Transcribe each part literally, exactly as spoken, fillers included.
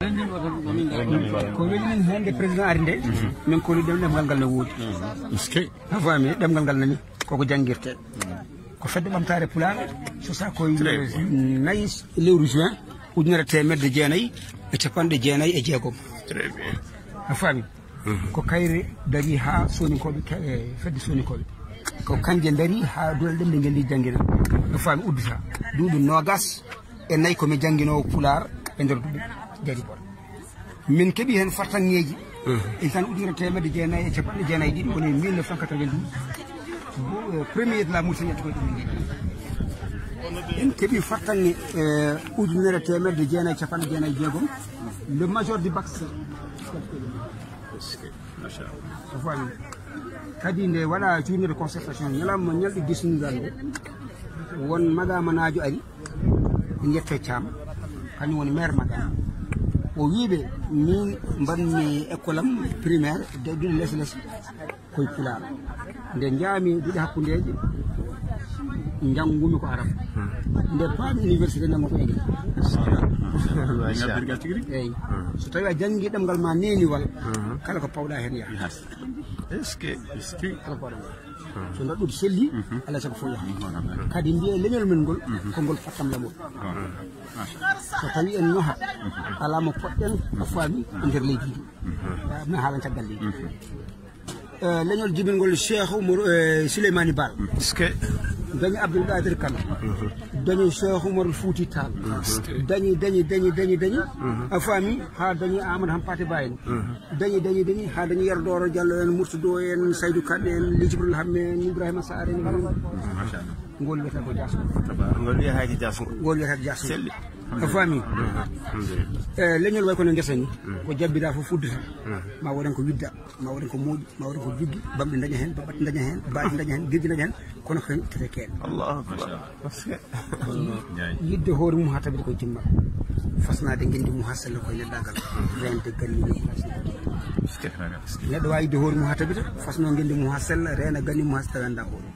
Ko weli min hannde président ari nde, min koli ɗem ɗemngal ngal no woodi. A faami, ɗemngal ngal nani koko janngirte. Ko fedde ɓamtaare Pulaar, sosaa ko nayi lewru juin, ujunere teemedde jeenayi e capanɗe jeenayi e jeegom. A faami? Ko kayre darii haa soninkooɓe, ke-, fedde soninkooɓe. Ko kanje darii haa dule ɗemɗe ngenndi janngina. A faami? Uddita duuɓi noogas e nayi ko mi jannginoowo Pulaar e nder duuɓi Jari Bol. Min keɓi heen fartaŋŋeeji. En tan ujunere teemedde jeenayi e capanɗe jeenayi e ɗiɗi, woni mille neuf cent quatre-vingt-douze. Bo, eh, premier de la Mauritanie, ko ɗum min njeɗi. En keɓi fartaŋŋe, eh, ujunere teemedde jeenayi e capanɗe jeenayi e jeegom. Le major du Bax. Machallah. A faami? Kadi nde waɗa journée de concertation, ñalawma ñalɗi disnudal nde, won Magamanaajo ari, ɓe njette Caam, kañum woni maire Magama. O wii ɓe, min mbaɗmi école am primaire, de duɗe les les, koye Pulaar. Nde njaami duɗe hakkundeeje, njanngumi ko Arab. Nde paami université, nanngu ko English. Eyi. So tawii a janngi ɗemngal ma neeniwal, kala ko pawɗa heen yaha. Est-ce que, est-ce que? Kala ko waɗa. So ndaɗɗudi selli, alaa sago fof yaha. Kadi mbiye leñol men ngol, ko ngol fattam lamol. So tawii en ñoha, alaa mo poɗɗen, a faami, e nder leydi ndi. Mi haalan caggal leydi. Eh, leñol jibingol Cheikh Oumar, eh, Souleymane Baal. Est-ce que? Dañi Abdoul Qadir Kane. Dañi Cheikh Oumar Fouti Tall. Dañi, dañi, dañi, dañi, dañi. A faami? Haa dañi Amadou Hampâté Bâ en. Dañi, dañi, dañi, haa dañi Yero Doro Diallo en, Mourtado en, Saydou Kane en, Li Djibril Hamme en, Ibrahima Sarr en. Machallah. Ngol wiyata ko Diasgo. Ngol wiyata ko Diasgo. Ngol wiyata ko Diasgo. Selli. A faami? Alhamdulillah. Eh, leñol way kono ngesa ni. Ko jabbida fof fuddata. Ma waɗen ko widda. Ma waɗen ko moƴƴi, ma waɗen ko jiggi, bamɗe daña heen, baɓɓe daña heen, baaji daña heen, girji daña heen, kono ko heen ittete keeɗe. Allahu akbar. Parce que yidde hoore mum haa tabita ko jimmal. Fasnaade ngenndi mum haa sella koye neɗɗaagal. Reende ganni mum haa sella. Neɗɗo waawi yidde hoore mum haa tabita, fasnoo ngenndi mum haa sella, reena ganni mum haa sella, renda hoore.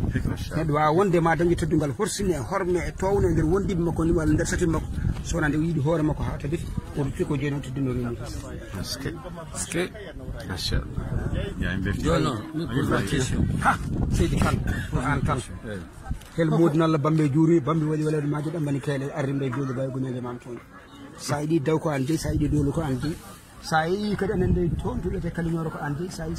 Neɗɗo waawa wonde ma dañde teddungal, horsini e horme e toowne e nder wondiɓe makko ni, walla nder sati makko, so wonaa nde o yiɗi hoore makko haa tabiti, o rutti ko jooni o teddunoo ni. Est-ce que, est-ce que, machallah. Jooni noon, min posi ma question. Ha, seydi Kane, ko aan tan. Hel moodi nalla Bambe juuri, Bambe waɗi weleede maaje ɗam mbani keele, arrimɓe jooɗo bawi ko ñande maam toon. Sa yiɗi daw ko aan jeyi, sa yiɗi doole ko aan jeyi. Sa yeeyi kadi anen nde toon to wiyete Kaliñooro ko aan jeyi, sa yi